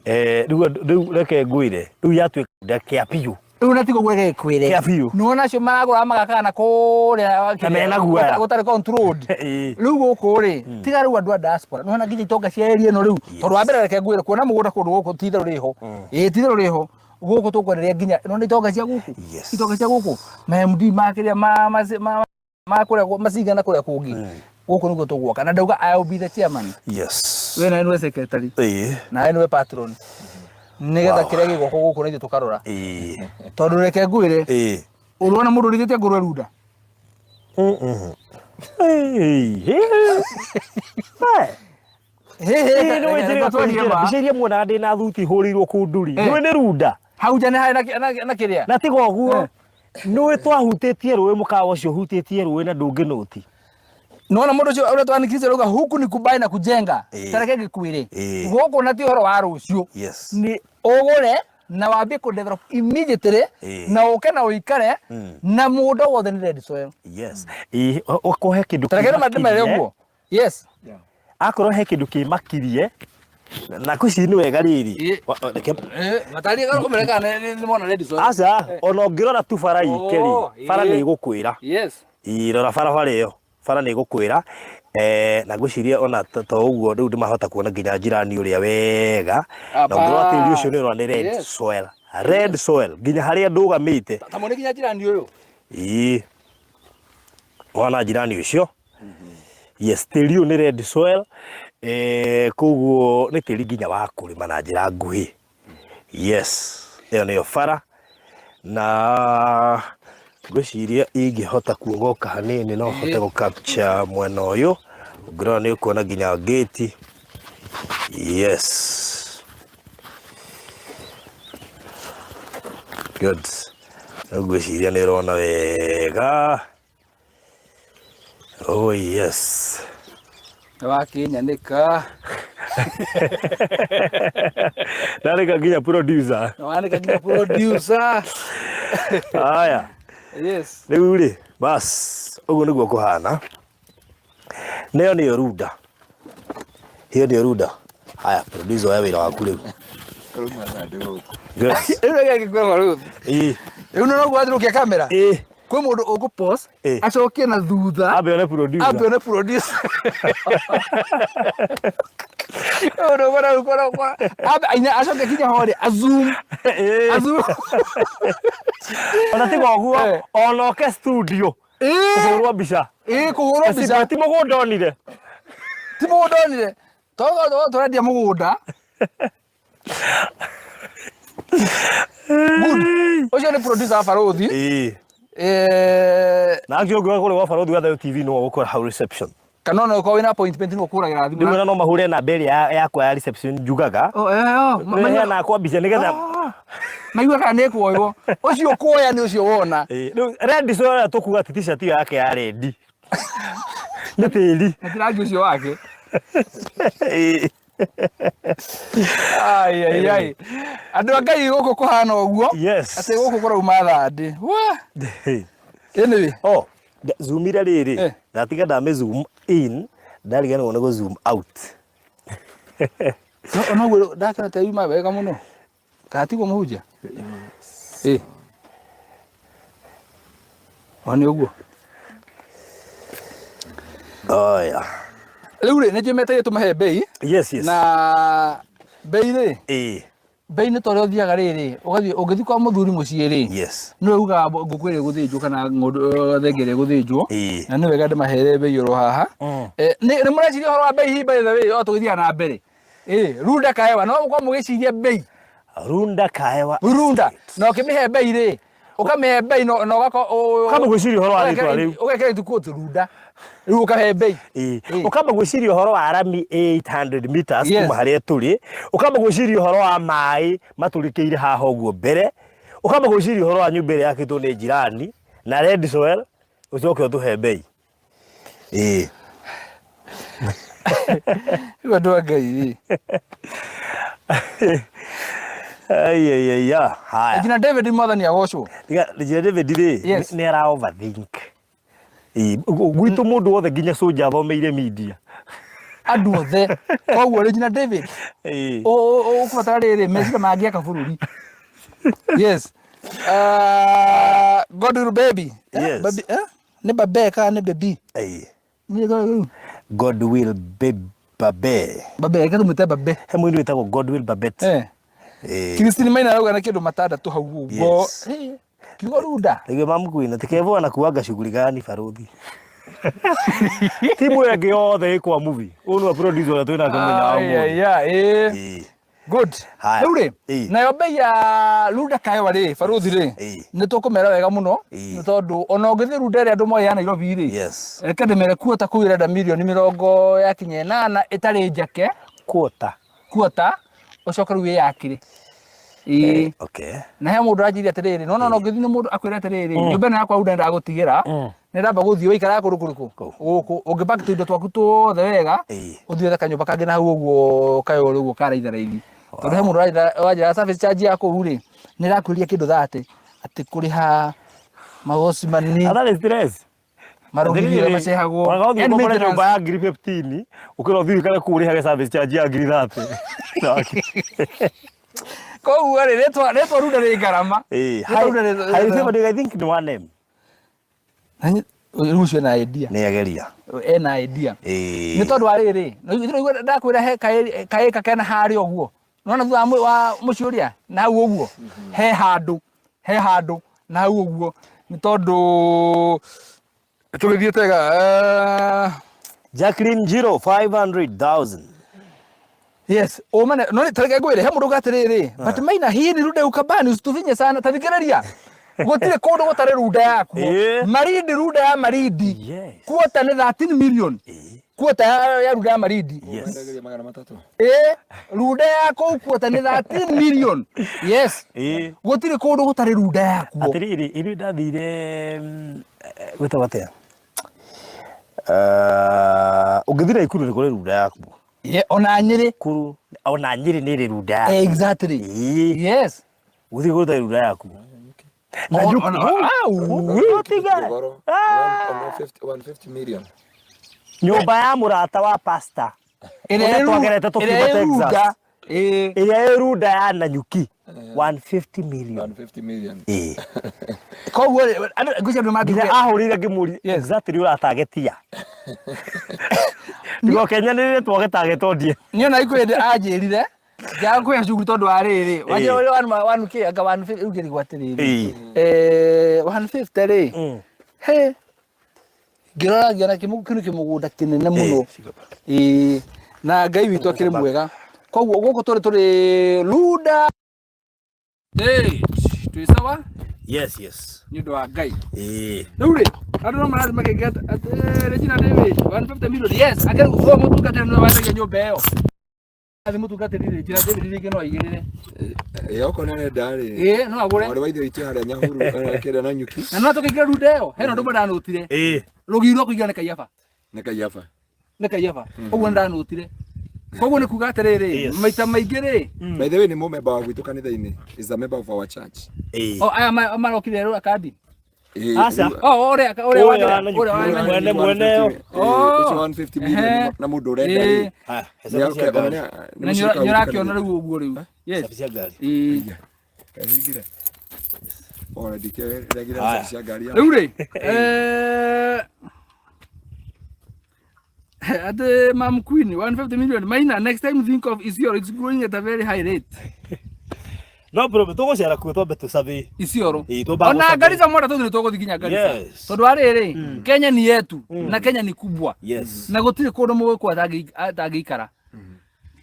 Eh, rĩu rĩu reke ngwĩre. Rĩu yatuĩka Runda kĩa biũ. Rĩu na tigo gweke kwĩre. Kĩa biũ. Nĩwona acio maragũra magakaga na kũrĩa Na mena guoya. gũtarĩ controlled. Ĩĩ. Rĩu gũkũ rĩ tiga rĩu andũ a diaspora nĩwona nginya itonga cia area ĩno rĩu tondũ wa mbere reke ngwĩre kuona mũgũnda kũndũ gũkũ ti itherũ rĩho. Ĩĩ ti itherũ rĩho. Gũkũ tũkwenderia nginya nĩwona itonga cia gũkũ. Yes. Itonga cia gũkũ ma MD ma kĩrĩa ma ma ma ma kũrĩa Masinga na kũrĩa kũngĩ. Gũkũ nĩkuo tũgwaka na ndauga I will be the chairman. Yes. We nawe nĩwe secretary. Ĩĩ. Nawe nĩwe patron. Nĩgetha Wow. kĩrĩa gĩgwakwo gũkũ na ithuĩ tũkarora. Ĩĩ. Tondũ reke ngwĩre Ĩĩ. ũrona mũndũ ũrĩithĩtie ngũrwe Runda. Ĩĩ. Mbica iria muonaga ndĩ na thuti hũrĩirwo kunduri nĩũĩ nĩ Runda. Hau nja nĩ harĩ na kĩrĩa. Na tiga ũguo nĩũĩ twahutĩtie rũĩ mũkawa ũcio ũhutĩtie rũĩ na ndũngĩnũti. Nona mũndũ ũcio ũrĩa twanikirĩte rauga huku ni kubai na kujenga. Tareke ngĩkwĩre. Gũkũ na ti ũhoro wa rũciũ. Nĩ ũgũre na wambie kũ develop immediately na ũke na ũikare na mũgũnda wothe nĩ red soil. Yes. Okorwo he kĩndũ Tareke ndĩmere ũguo. Yes. Akorwo he kĩndũ kĩmakirie na ngwĩciria nĩ wega rĩrĩ. Matarie ũmere kana nĩ mona red soil. Aca ona ũngĩrora tu bara ike rĩ, bara nĩ ĩgũkwĩra. Yes. Rora barabara ĩyo, bara nĩ ĩgũkwĩra na ngwĩciria ona to ũguo rĩu ndĩmahota kuona nginya njirani ũrĩa wega. Na ũngĩrora tĩri ũcio nĩ ũrona nĩ red soil. Red soil nginya harĩa ndũgamĩte. Ta muone nginya jirani ũyũ. Ĩĩ. Wona jirani ũcio. Yes, tĩri ũyũ nĩ red soil koguo nĩ tĩri nginya wa kũrĩma na njĩra nguhĩ. Yes, ĩyo nĩyo bara na ngwĩciria ingĩhota kuogoka hanini no hote gũ capture mwena ũyũ. Ũngĩrora nĩ ũkuona nginya gate. Yes. Good. Rĩu ngwĩciria nĩ ũrona wega. Oh yes. Nĩwakĩnyanĩka. Nanĩka nginya producer. Nĩwanĩka nginya producer. Haya. Yes. Rĩu rĩ, bas, ũguo nĩguo kũhana. Nayo nĩyo Runda. Hiyo ndio Runda. Haya, producer oya wĩra waku rĩu. Good. Rĩu reke ngĩkue barũthi. Ĩĩ. Rĩu no noguo wathirũkia kamera. Ĩĩ. Kwĩ mũndũ ũgũ pause Ĩĩ. acokie na thutha Ambe one producer. ambe one producer. Ũndũ ũkora ũkora ũkora ambe ainya acoke kinya ho rĩ a zoom Ĩĩ. a zoom. Ona tiga ũguo, ona oke studio Ĩĩ. kũhũrwo mbica. Ĩĩ kũhũrwo mbica. Ti mũgũnda onire. Ti mũgũnda onire. Tondũ tũrendia mũgũnda. Good. Ũcio nĩ producer wa Barũthi. Ĩĩ. Na actually ũngĩũka kũrĩa gwa Barũthi wa Thayo TV no ũgũkora hau reception. Kana ona ũkorwo wĩna appointment no ũkũragĩra thimũ. Rĩmwe no mahũre namba ĩrĩa yakwa ya reception njugaga. Oh, eh, oh. Nĩheanaga kwa mbica nĩgetha Maigua kana nĩ kuoywo. Ũcio ũkuoya nĩ ũcio wona. Ĩĩ, rĩu red soil ĩrĩa tũkuga atĩ t-shirt ĩyo yake ya red. Nĩ tĩri. Na ti rangi ũcio wake. Ĩĩ. Ai ai ai. Andũ a Ngai gũkũ kũhana ũguo. Yes. Atĩ gũkũ kũrauma thandĩ. Wah. Anyway. Oh, zoomire rĩrĩ. Eh. Ndatiga ndamĩ zoom in, ndariganĩrwo nĩ gũ zoom out. No onoguo ndakĩona ta yuma wega mũno. Kana tiguo mũhunjia? Ĩ. O nĩ ũguo. Oya. Rĩu rĩ, nĩ njũĩ metereire tũmahe mbei. Yes, yes. Na mbei rĩ, Ĩ. mbei nĩ ta ũrĩa ũthiaga rĩrĩ, ũgathiĩ ũngĩthiĩ kwa mũthuri mũciĩ rĩ, Yes. nĩwe ugaga ngũkũ ĩrĩa ĩgũthĩnjwo kana ng'ondu thenge ĩrĩa ĩgũthĩnjwo. Ĩ. Na nĩ wega ndĩmahere mbei oro haha. Eh, nĩ nĩ mũreciria ũhoro wa mbei hihi by the way o tũgĩthiaga na mbere. Ĩ, runda kaewa no mũkorwo mũgĩciria mbei. Runda kaewa. Runda na ũkĩmĩhe mbei rĩ, ũkamĩhe mbei na na ũgakorwo Ũkamba gwĩciria ũhoro wa rĩtwa rĩu. ũgekĩra ituku ũtũ runda. Rĩu ũkahe mbei. Ĩ. Ĩ. Ũkamba gwĩciria ũhoro wa rami 800 meters Yes. kuma harĩa tũrĩ. Ũkamba gwĩciria ũhoro wa maĩ matũrĩkĩire haha ũguo mbere. Ũkamba gwĩciria ũhoro wa nyũmba ĩrĩa yakĩtwo nĩ jirani na red soil, ũcoke ũtũhe mbei. Ĩĩ. Rĩu andũ a Ngai rĩ. Ai ai ai ya. Haya. Nginya David mwathani agocwo. Tiga Nginya David rĩ Yes. nĩ ara overthink. Ĩĩ, gwitũ mũndũ wothe nginya cũnja athomeire media. Andũ othe. Koguo rĩ nginya David Ĩĩ. ũkũbatara rĩrĩ meciria mangĩaka bũrũri. Yes. Godwill baby. Eh, Yes. Baby, eh? Nĩ babe kana nĩ baby? Ĩĩ. Nĩ rĩu. Godwill Babe Babe. Babe, reke tũmwĩte babe. He mũini wĩtagwo Godwill Babet. Eh. Ĩĩ. Christine Maina arauga nĩ kĩndũ matandatũ hau ũguo. Yes. Eh, Kiugo runda. Nĩguo mamukuina tikevwo anakuanga shughuli gani baruthi. Timu ĩyo ĩngĩ yothe ĩ kwa movie. Ũyũ nĩwe producer ũrĩa twĩnake mũthenya wa Ai, ũmũthĩ. ai, ai, eh. Ĩĩ. Good. Haya. Rĩu rĩ, Ĩĩ. nayo bei ya runda kaewa rĩ, baruthi rĩ, Ĩĩ. nĩ tũkũmera wega mũno Ĩĩ. nĩ tondũ ona ũngĩthiĩ runda ĩrĩa andũ moĩ ya Nairobi rĩ, Yes. reke ndĩmere kuota kũu ĩrenda mirioni mĩrongo yakinya ĩnana ĩtarĩ njake Quarter. kuota ũcoke rĩu wĩyakĩre. Ĩĩ. Okay. Na he mũndũ aranjĩrire atĩrĩrĩ, nona ona ũngĩthiĩ nĩ mũndũ akwĩre atĩrĩrĩ, nyũmba ĩno yakwa runda nĩndagũtigĩra, nĩ ndamba gũthiĩ waikaraga kũndũ kũrĩkũ Kũ. gũkũ ũngĩpaki tũindo twaku tuothe wega Ĩĩ. ũthiĩ wethe kanyũmba kangĩ na hau ũguo kayore ũguo ka raithi raithi tondũ he mũndũ ũranjĩra service charge ya kũu rĩ nĩ ĩrakuĩria kĩndũ thate atĩ kũrĩha magocimani Atarĩ stress. marũgiri ũrĩa macehagwo Wega ũthiĩ Yaani ũkombore maintenance. nyũmba ya ngiri 15 ũkĩra ũthiĩ ũikare kũu ũrĩhage service charge ya ngiri 30. Koguo rĩ rĩtwa rĩtwa runda rĩ ngarama Ĩĩ. Rĩtwa runda rĩ- Harĩ favor I think ni one M. Rĩu ũcio ena idea Nĩ ageria. ena idea Ĩĩ. nĩ tondũ wa rĩrĩ nĩũraigua ndakwĩra he kaĩka kena harĩa ũguo nona thutha wa wa mũciĩ ũrĩa na hau ũguo he handũ he handũ na hau ũguo nĩ tondũ tũgĩthiĩte wega eh, Jacqueline Jiro 500,000. Yes, umane no ni tareke ngwire he mundu uga atiriri but maina hii ni runda ukabani usitufinye sana tathikiriria gutire kundu gutari runda yakuo Ĩĩ. Malindi runda ya Malindi Yes. kuota ni 13 million kuota ya, ya runda ya Malindi Yes. Wendagiria magana matatũ. ĩĩ runda ya kũu kuota ni 13 million yes Ĩĩ. gutire kundu gutari runda yakuo Atĩrĩrĩ, ithuĩ ndathire gwĩtagwo atĩa? Eh, ũngĩthiĩ Naikuru nĩ kũrĩ runda yakuo. Ye, ona Nyĩrĩ Kuru ona Nyĩrĩ nĩ ĩrĩ runda yaku. exactly Ĩĩ. yes Gũtirĩ kũndũ gũtarĩ runda yaku. Na O- nyuki. ona- ah, Gũtiga. Goro. Ah. 150 million. Nyũmba ya mũrata wa pastor. ĩrĩa Ũrĩa ĩ ru- twagerete tũkiuma ĩrĩa ĩ Texas. runda ĩĩ Ĩrĩa ĩ runda ya Nanyuki. 150 million. 150 million. Ĩĩ. koguo rĩ, andũ ngwĩciria andũ Nginya mangĩuga ahũrĩire ngĩmũria Yes. exactly ũratagetia. Ndigokenyanĩrĩre twage target audience. niĩ ona ikũ hĩndĩ anjĩrire njaga kũhe cukuru tondũ wa rĩrĩ wanjĩra ũrĩa one one kĩ anga 150 rĩu ngĩrigwo atĩrĩrĩ Ĩĩ. eh 150 rĩ he ngĩrora ngĩona kĩmũ kĩu nĩ kĩmũgũnda kĩnene mũno ĩĩ na Ngai witũ akĩrĩ mwega koguo gũkũ tũrĩ tũrĩ Lunda Hey, twĩ sawa Yes, yes. nĩ ũndũ wa Ngai Ĩĩ. rĩu rĩ andũ no marathiĩ makĩngĩ atĩ Regina David 150 million yes akĩrĩ ũyũ mũtungatĩri nĩwe wendagia nyũmba ĩyo athi mũtungatĩri Regina David rĩngĩ no aigĩrĩre Ĩ okorwo nĩ arenda rĩ. ĩĩ no agũre Mwarĩ wa ithe witũ harĩa Nyahururu kĩrĩa Nanyuki. na no tũkĩingĩra runda ĩyo hena ũndũ ũmwe ndanũtire Ĩĩ. rũgiri rwa kũingĩra nĩ Kaiaba Nĩ Kaiaba. nĩ Kaiaba ũguo nĩ ndanũtire Koguo nĩ kuga atĩrĩrĩ, maita maingĩ rĩ, By the way, nĩ mũmemba wa gwitũ kanitha-inĩ, is a member of our church. O aya marokire rũ akandi. Aca. O ũrĩa ũrĩa Ũyũ wa wa Nanyuki. ũrĩa wa Mwene- Nanyuki. mwene yo. Ũcio 150 million na mũndũ ũrenda rĩ. Haya, hesabu cia ngari. Na nĩ ũrakĩona rĩu ũguo rĩu. Yes. Hesabu cia ngari. Ĩĩ. Kahingire. Ona ndikĩregire Haya. cia ngari Rĩu rĩ, atĩ Mam Queen 150 million maina, next time think of Isiolo, it's growing at a very high rate. No problem, tũgũcera kuo twambe tũcabi. Isiolo. Ĩĩ, twambaga Ona gũcabi. Garissa mwenda tũthiĩ tũgũthiĩ nginya Garissa. Tondũ arĩrĩ, Kenya ni yetu na Kenya ni kubwa. Na gũtirĩ kũndũ mũgĩkũyũ atangĩikara.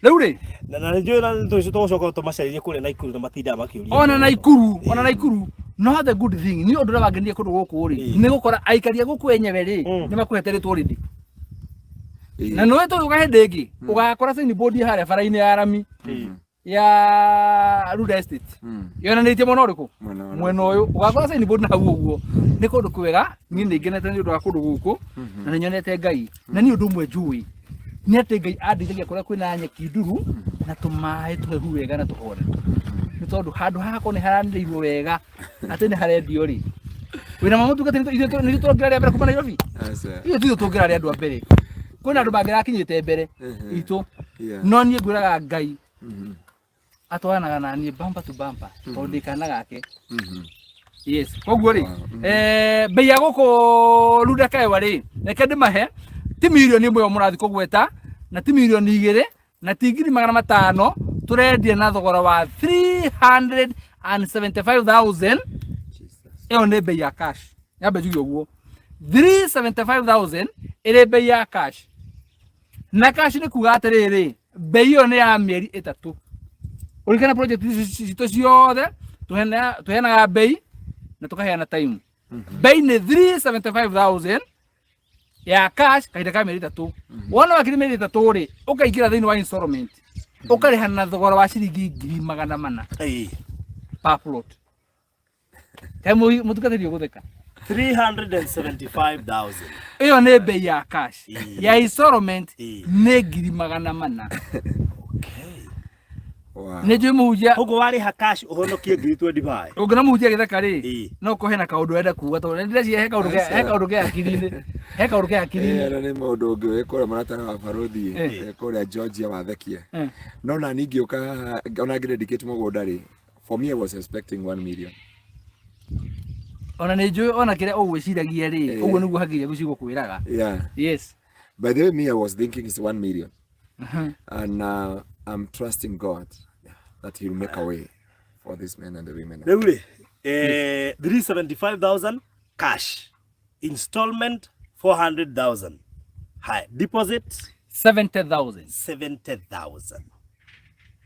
Rĩu rĩ, Na nĩ njũĩ na nĩ tũgũcoka tũmacarĩrie kũrĩa Naikuru na matindaga makĩũria. Ona Naikuru, ona Naikuru. No the good thing, ni ũndũ ũrĩa wangenirie kũndũ gũkũ rĩ, nĩ gũkora aikari a gũkũ enyewe rĩ, nĩ makũhete rĩtwa already. Na nĩwe tũgĩũka hĩndĩ ĩngĩ, ũgakora signboard harĩa bara-inĩ ya rami ya Ruda Estate yonanĩtie mwena ũrĩkũ? Mwena wa Mwena ũyũ ũgakora signboard na hau ũguo. Nĩ kũndũ kwega, niĩ nĩ ngenete nĩ ũndũ wa kũndũ gũkũ na nĩ nyonete Ngai. Na niĩ ũndũ ũmwe njũĩ nĩ atĩ Ngai andeithagia kũrĩa kwĩna nyeki nduru na tũmaĩ tũhehu wega na tũhoreru, nĩ tondũ handũ haha korwo nĩ haranĩrĩirwo wega atĩ nĩ harendio rĩ, wĩna ma mũtungatĩri, ithuĩ nĩ ithuĩ tũrongera rĩa mbere kuma Nairobi. Aca. Ithuĩ tithuĩ tũngĩra rĩa andũ a mbere, kwĩna andũ mangĩrakinyĩte mbere itũ. No niĩ ngwĩraga Ngai atwaranaga na niĩ bumper to bumper tondũ ndĩ kana gake. Yes, koguo rĩ, bei ya gũkũ Runda Kaewa rĩ, reke ndĩmahe, ti mirioni 1 ĩyo mũrathiĩ kũgweta, na ti mirioni 2, na ti 500,000. Tũrendia na thogora wa 375,000. Ĩyo nĩ bei ya cash. Nyambe njuge ũguo, 375,000 ĩrĩ bei ya cash, na cash nĩ kuga atĩrĩrĩ, bei ĩyo nĩ ya mĩeri 3. Ũririkane project ici citũ ciothe tũheanaga bei na tũkaheana time. Bei nĩ 375,000 ya cash, kahinda ka mĩeri 3. Wona wakinya mĩeri 3 rĩ, ũkaingĩra thĩinĩ wa installment, ũkarĩha na thogora wa ciringi 400,000 per plot. He mũtungatĩri ũgũtheka. 375,000. Ĩyo nĩ bei ya cash. Ya installment nĩ 400,000. Nĩ njũĩ mũhunjia. Koguo warĩha cash ũhonokie ngiri 25. Ũngĩona mũhunjia agĩtheka rĩ, no ũkorwo hena kaũndũ arenda kuga, tondũ ndĩreciria he kaũndũ ke hakiri-inĩ, he kaũndũ ke hakiri-inĩ. Ĩno nĩ mũndũ ũngĩ wĩ kũrĩa mũratara wa barũthi, kũrĩa Georgia wathekia. No na niĩ ngĩũka haha, ona ngĩ dedicate mũgũnda rĩ, for me I was expecting 1 million. Ona nĩ njũĩ ona kĩrĩa ũgwĩciragia rĩ, ũguo nĩguo hakiri ciaku cigũkwĩraga. Yes. By the way, me I was thinking it's 1 million. And I'm trusting God that he'll make a way for these men and the women. Rĩu rĩ, 375,000 cash, installment 400,000. Haya, deposit 70,000. 70,000.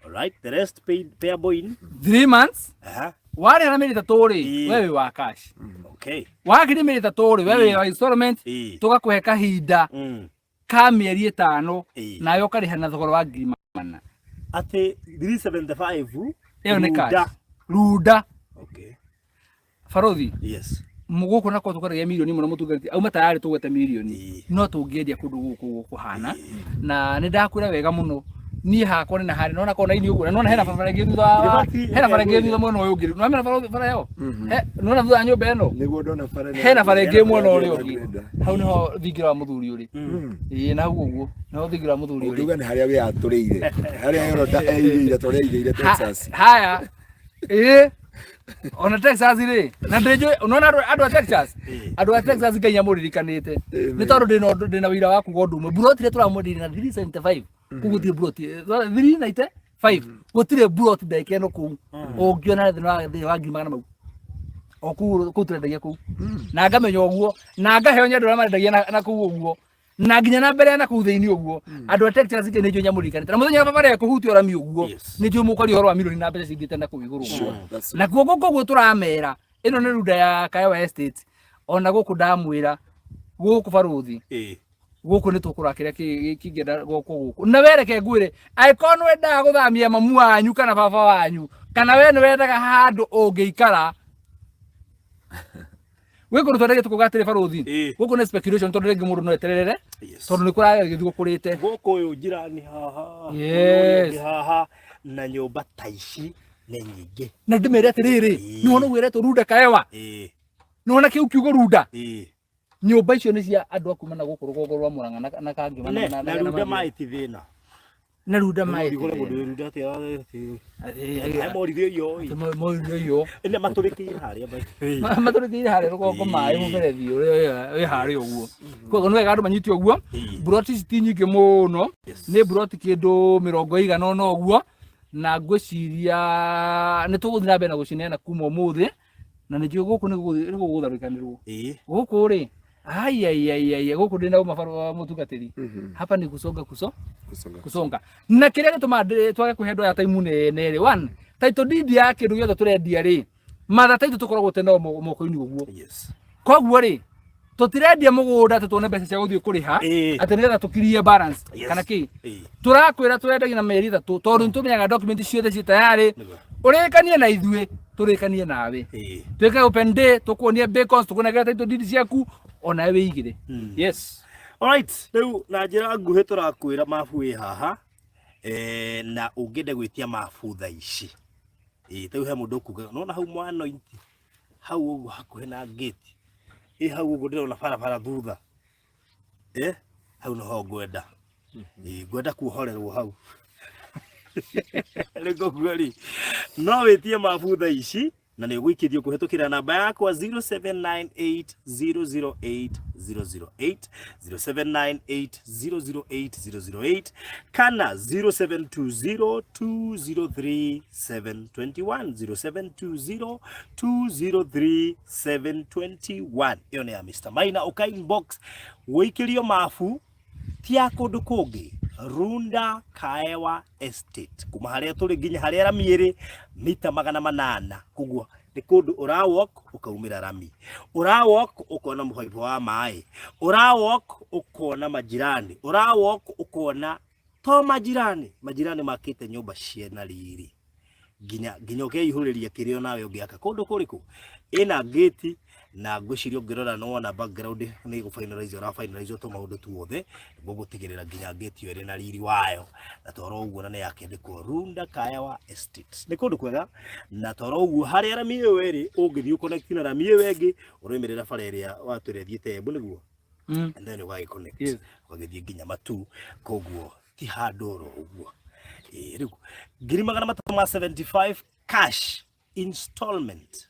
All right, the rest paid payable in 3 months. Warĩha na mĩeri 3 rĩ, we wĩ wa cash. Wakinya mĩeri 3 rĩ, we wĩ wa installment, tũgakũhe kahinda ka mĩeri 5, nawe ũkarĩha na thogora wa 400,000. Atĩ 375 Ĩyo nĩ Runda. cash. Runda. Barothi. Yes. Gũkũ nako tũkwaragia mirioni mũno mũtungatĩri auma tayarĩ tũgwete mirioni, no tũngĩendia kũndũ gũkũ kũhana na nĩ ndakwĩra wega mũno, niĩ hakwa nĩ na harĩ nona kona ini ũguo, na nona hena barabara ĩngĩ thutha wa hena bara ĩngĩ thutha mwena ũyũ ũngĩ, nona bara ĩyo, nona thutha wa nyũmba ĩno. Nĩguo ndona bara ĩno. Hena bara ĩngĩ mwena ũrĩa ũngĩ, hau nĩho thingira wa mũthuri ũrĩ. Ĩĩ, na hau ũguo nĩho thingira wa mũthuri ũrĩ. Ũngiuga nĩ harĩa wĩyatũrĩire, harĩa Yoronda eigĩire, ta ũrĩa eigĩire Texas. Haya, ĩĩ, ona Texas rĩ, na ndĩnjũĩ unaona andũ a Texas, andũ a Texas Ngai amũririkanĩte, nĩ tondũ ndĩna ũndũ, ndĩna wĩira wa kuga ũndũ ũmwe. Buroti ĩrĩa tũramwenderia na 375 kũu gũtirĩ buroti 395, gũtirĩ buroti ndagĩka ĩno kũu ũngĩona thĩinĩ wa ngiri magana mau o kũu kũu tũrendagia kũu, na ngamenya ũguo na ngaheo nĩ andũ arĩa marendagia na kũu ũguo, na nginya na mbere na kũu thĩinĩ ũguo. Andũ a Texas nĩ njũĩ nyamũririkane na mũthenya wa baba kũhutia ũrami ũguo, nĩ njũĩ mũkwaria ũhoro wa milioni na mbeca cingĩte na kũu igũrũ ũguo. That's Na kuo gũkũ ũguo tũramera, ĩno nĩ runda ya Kaewa Estate. Ona gũkũ ndamwĩra gũkũ barũthi, gũkũ nĩ tũkũra kĩrĩa kĩngĩenda gwakwo gũkũ. Na wereke ngwĩre, angĩkorwo nĩ wendaga gũthamia mamu wanyu kana baba wanyu, kana we nĩ wendaga handũ ũngĩikara gwĩ kũndũ twendagia, tũkuga atĩrĩ barũthi, gũkũ nĩ speculation, tondũ rĩngĩ mũndũ no eterere. Yes. Tondũ nĩ kũragĩthiĩ gũkũrĩte. Gũkũ ũyũ njirani haha, ũyũ Yes. ũngĩ haha, na nyũmba ta ici nĩ nyingĩ. Na ndĩmere atĩrĩrĩ, nĩwona ũguo ĩretwo Runda Kaewa, nĩwona kĩu kiugo Runda, nyũmba icio nĩ cia andũ a kuma na gũkũ rũgongo rwa Murang'a na Kangĩma Ne, na Runda maĩ ti thĩna. Na Runda maĩ Ũgũthiĩ kũrĩa ti mũndũ thĩna. wĩ Runda atĩ Aĩ morithio iyo ĩ. Morithio iyo. Ĩne matũrĩkĩire harĩa maĩ. Matũrĩkĩire harĩa rũgongo maĩ mũberethi ũrĩa wĩ harĩa ũguo. Koguo nĩ wega andũ manyite ũguo. Mburoti ici ti nyingĩ mũno, nĩ mburoti kĩndũ mĩrongo ĩigana ũna ũguo, na ngwĩciria nĩ tũgũthiĩ na mbere na gũcineana kuma ũmũthĩ, na nĩ njũĩ gũkũ nĩ gũgũtharĩkanĩrwo. Gũkũ rĩ, ai ai ai ai, gũkũ ndĩ na ũma barũa wa mũtungatĩri. Hapa ni kusonga kuso kusonga. Na kĩrĩa gĩtũmaga twage kũhe andũ aya time nene rĩ, one, title deed ya kĩndũ gĩothe tũrendia rĩ, matha title tũkoragwo tene moko-inĩ ũguo. Koguo rĩ, tũtirendia mũgũnda atĩ tuone mbeca cia gũthiĩ kũrĩha, atĩ nĩgetha tũkirie balance kana kĩ. Tũrakwĩra tũrendagia na mĩeri 3 tondũ nĩtũmenyaga document ciothe ciĩ tayarĩ. Ũrĩkanie na ithuĩ, tũrĩkanie nawe. Twĩke open day, tũkuonie bacons, tũkũnengere title deed ciaku, onawe wĩigĩre. Yes. Alright, rĩu na njĩra nguhĩ tũrakwĩra mabu wĩ haha, na ũngĩenda gwĩtia mabu thaa ici, rĩu he mũndũ ũkugaga nona hau mwanointi hau ũguo hakuhĩ na gate ĩ hau ũguo ndĩrona barabara thutha, hau noho ngwenda. Ngwenda kuohorerwo hau. Rĩu koguo rĩ, no wĩtie mabu thaa ici na nĩ ũgũikĩrio kũhetũkĩra namba yakwa 0798008008, 0798008008 kana 0720203721, 0720203721. Ĩyo nĩ ya Mr. Maina. Ũka inbox wĩikĩrio mabu ti ya kũndũ kũngĩ, Runda Kaewa Estate, kuma harĩa tũrĩ nginya harĩa rami ĩrĩ mita 800. Koguo nĩ kũndũ ũra walk ũkaumĩra rami, ũra walk ũkona mũbaibũ wa maĩ, ũra walk ũkona majirani, ũra walk ũkona to majirani, majirani makĩte nyũmba ciena riri nginya ũkeihũrĩria kĩrĩa nawe ũngĩaka kũndũ kũrĩkũ. Ĩna gate na ngwĩciria ũngĩrora nĩ wona background nĩ gũ finalize ũra finalize tũmaũndũ tuothe nĩguo gũtigĩrĩra nginya gate ĩyo ĩrĩ na riri wayo, na toro ũguo na nĩ yakĩandĩkwo Runda Kaewa Estate. Nĩ kũndũ kwega, na toro ũguo harĩa rami ĩyo ĩrĩ ũngĩthiĩ ũconnect na rami ĩyo ĩngĩ ũrũmĩrĩra bara ĩrĩa watwĩra ĩthiĩte Embu nĩguo, and then ũgagĩ connect ũgagĩthiĩ nginya Matu. Koguo ti handũ oro ũguo. Rĩu 375,000 cash, installment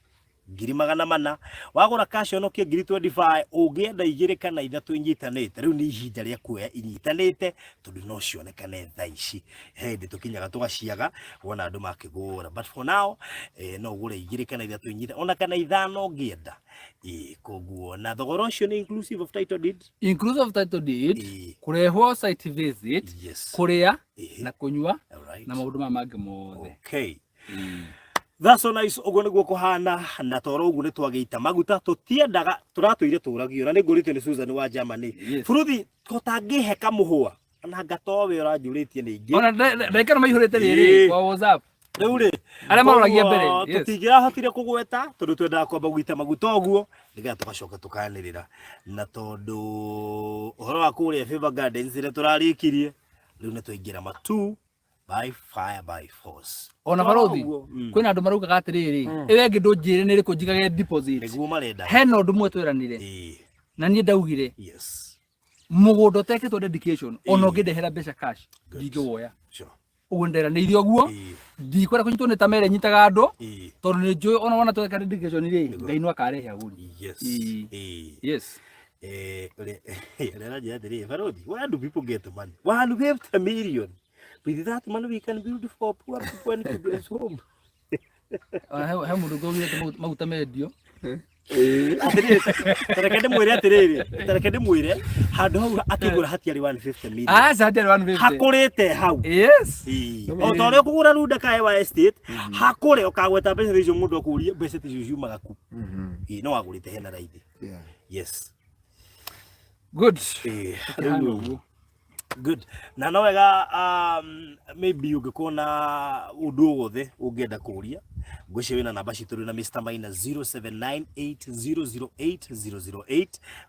400,000. Wagũra cash ũnokie 25,000. Ũngĩenda igĩrĩ kana ithatũ inyitanĩte, rĩu nĩ ihinda rĩa kuoya inyitanĩte tondũ no cionekane thaa ici. He hĩndĩ tũkinyaga tũgaciaga wona andũ makĩgũra, but for now, no ũgũre igĩrĩ kana ithatũ inyita ona kana ithano ũngĩenda. Koguo na thogora ũcio nĩ inclusive of title deed. Inclusive of title deed, kũrehwo site visit, kũrĩa na kũnyua na maũndũ maya mangĩ mothe. Okay. That's so nice. Ũguo nĩguo kũhana, na toro ũguo nĩ twagĩita maguta tũtiendaga tũratũire tũragio na nĩ ngũrĩtio nĩ Susan wa Germany. Buruthi tũtangĩhe kamũhũa na ngatowe ũranjũrĩtie nĩ ingĩ. Ona ndagĩka no maihũrĩte rĩrĩ kwa WhatsApp. Rĩu rĩ, Arĩa maroragia mbere, koguo tũtingĩrahotire kũgweta tondũ twendaga kwamba gũita maguta ũguo nĩgetha tũgacoka tũkanĩrĩra, na tondũ ũhoro wa kũrĩa Favor Gardens ĩrĩa tũrarĩkirie rĩu nĩ twaingĩra Matu by fire by force. Ona barothi, Ũguo, kwĩna andũ maraugaga atĩrĩrĩ, ĩyo ĩngĩ ndũnjĩre nĩ ĩrĩkũ njigage deposit. Nĩguo marenda. Hena ũndũ ũmwe tweranire na niĩ ndaugire mũgũnda ũtekĩtwo dedication ona ũngĩndehera mbeca cash ndingĩwoya. Ũguo nderanĩire ũguo, ndikwenda kũnyitwo nĩ ta mere nyitaga andũ tondũ nĩ njũĩ ona wona tweka dedication rĩ, Ngai no akarehe agũri. Yes. Ũrĩa aranjĩra atĩrĩrĩ, barothi, where do people get money? 150 million. With that money we can build for poor people and children's home. Ona he mũndũ ũngĩ augire atĩ maguta mendio. Atĩrĩrĩ, tareke ndĩmwĩre atĩrĩrĩ, tareke ndĩmwĩre, handũ hau akĩgũra hatiarĩ 150 million. Aca, hatiarĩ 150. Hakũrĩte hau. O ta ũrĩa ũkũgũra Runda Kaewa Estate, hakũre ũkagweta mbeca icio mũndũ akũrie mbeca icio ciumaga kũ. No wagũrĩte hena raithi. Yes. Good. Rĩu ũguo. Good. Na no wega, maybe ũngĩkorwo na ũndũ o wothe ũngĩenda kũria, ngwĩciria wĩna namba citũ rĩu na Mr. Maina 0798008008.